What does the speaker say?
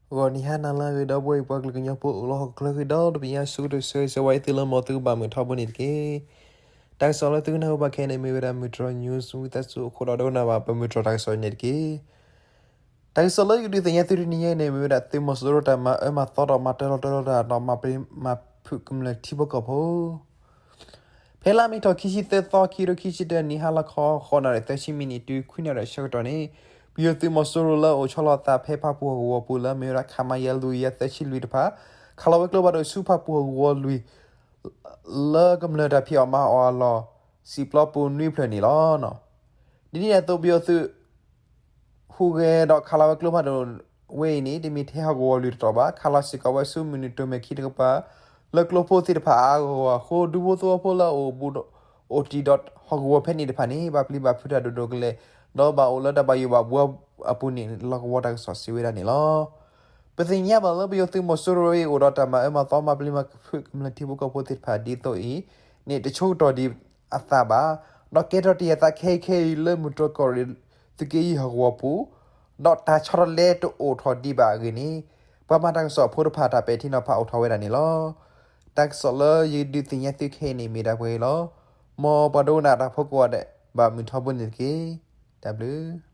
ဂီၤနံၤဟါနၤလၢအဂ့ၤ ဒီပုၢ်ဝဲၢ်ပှၤကလုာ်ကညီဖိအိၣ်လၢဟီၣ်ခိၣ်ချၢအဂ့ၤ ဒီတဘ့ၣ်ညါ ဆၢဂ့ၤဆၢဝါသုလၢ မ်သုကဘၣ်မုာ်ထီဘိန့ၣ်တက့ၢ်. တၢ်ကစီၣ်လၢသုကနၢ်ဟူဘၣ်ခဲအံၤန့ၣ် မ့ၢ်ဝဲဒၣ်မုၢ်တြီၢ် news ဝံသးစူၤအိၣ်ခိးဒီးဒိကနၣ်ဘၣ် ပမုၢ်တြီၢ်တၢ်ကစီၣ်အံၤန့ၣ်တက့ၢ်. တၢ်ကစီၣ်လၢယကဒုးသ့ၣ်ညါသုတနံၤညါအံၤန့ၣ် မ့ၢ်ဝဲဒၣ်သုးမီၤစိရိၤတၢ်မၤအၢမၤသီဒီးမၤတၢလီၤတၢလီၤတၢ် ဒီးမၤဖုးကမျၢၢ်ထံဖိကီၢ်ဖိ ဖဲလါမ့ၤထီၣ်ခံဆံသၢသီ ခံကထိခံဆံတၢနံၣ် ဟါလီၤခီ ဃိးနၣ်ရံၣ်သၢဆံမံးနံးတုၤ ခွံနၣ်ရံၣ်အဆၢကတီၢ်န့ၣ် ပယီၤသုးမီၤစိရိၤလၢအိၣ်ဆီလီၤအသးဖဲဖၣ်ပူၣ်ဟီၣ်ကဝီၤပူၤလၢ မ့ၢ်ဝဲဒၣ် ခမရ လွံၢ်ကယၤသၢဆံလွံၢ်တဖၣ် ခးလီၤဝဲကျိဖးဒိၣ်ဆူဖၣ်ပူၣ်ဟီၣ်ကဝီၤလွံၢ် လၢကမျၢၢ်တၢ်ဖံးအီၣ်မၤအီၣ်အလီၢ် စံာ်ပျီပူၤနွံဖျၢၣ်န့ၣ်လီၤ. ဒ်န့ၣ်အသိး ပယီၤသုး ဟူးဂဲၤဒီးခးလီၤဝဲကျိဖးဒိၣ်ဝဲအံၤန့ၣ် တမ့ၢ်ထဲဟီၣ်ကဝီၤလွံၢ်တတီၤဘၣ်, ခးလီၤစ့ၢ်ကီးဝဲဆူမုၢ်နုာ်တိၤမဲာ်ခံတကပၤ လၢကျိဖိသ့ၣ်တဖၣ်အါအါဂီၢ်ဂီၢ်အဃိ ဒူဖိသဝီဖိလၢအအိၣ်ဘူးဒီး အိၣ်တံၢ်ဒီးဟီၣ်ကဝီၤဖဲန့ၣ်တဖၣ်န့ၣ် ဘၣ်ပျံၤဘၣ်ဖုးတၢ်ဒိၣ်ဒိၣ်ကလဲာ် ဒီးဘၣ်အိၣ်လၢတၢ်ဘၣ်ယိၣ်ဘၣ်ဘှီအပူၤန့ၣ် လီၢ်ကဝီၤတၢ်ကစီၣ်စံးဝဲဒၣ်န့ၣ်လီၤ. ပသ့ၣ်ညါဘၣ်လၢပယီၤသုးမီၤစိရိၤအံၤ အိၣ်ဒီးတၢ်မၤအၢမၤသီ မၤပျံၤမၤဖုးကမျၢၢ်ထံဖိကီၢ်ဖိသ့ၣ်တဖၣ်ဒ်သိးအံၤန့ၣ် တဆိကတီၢ်ဒံးအသးဘၣ်, ဒီးကဲထီၣ်တ့ၢ်အသးခဲအံၤခဲအံၤလၢမုၢ်တြီၢ်ကီၢ်ရ့ၣ်သုးက့ယုၢ်ဟီၣ်ကဝီၤပူၤ, ဒီးတၢ်ဆီတလဲတအိၣ်ထီၣ်ဒံးဘၣ်အဂ့ၢ်န့ၣ် ပှၤမၤတၢ်ကစီၣ်အဖိတဖၣ်တၢ်ပဲာ်ထံနီၤဖးအိၣ်ထီၣ်ဝဲဒၣ်န့ၣ်လီၤ. တၢ်ကစီၣ်လၢယဒုးသ့ၣ်ညါသုခဲအံၤန့ၣ် မ့ၢ်ဒၣ်ပှဲၤအံၤလီၤ. မ်ပှၤဒိကနၣ်တၢ်ဖိကိးဂၤဒဲး ဘၣ်မုာ်ထီဘိန့ၣ်တက့ၢ်. တၢ်ဘျုး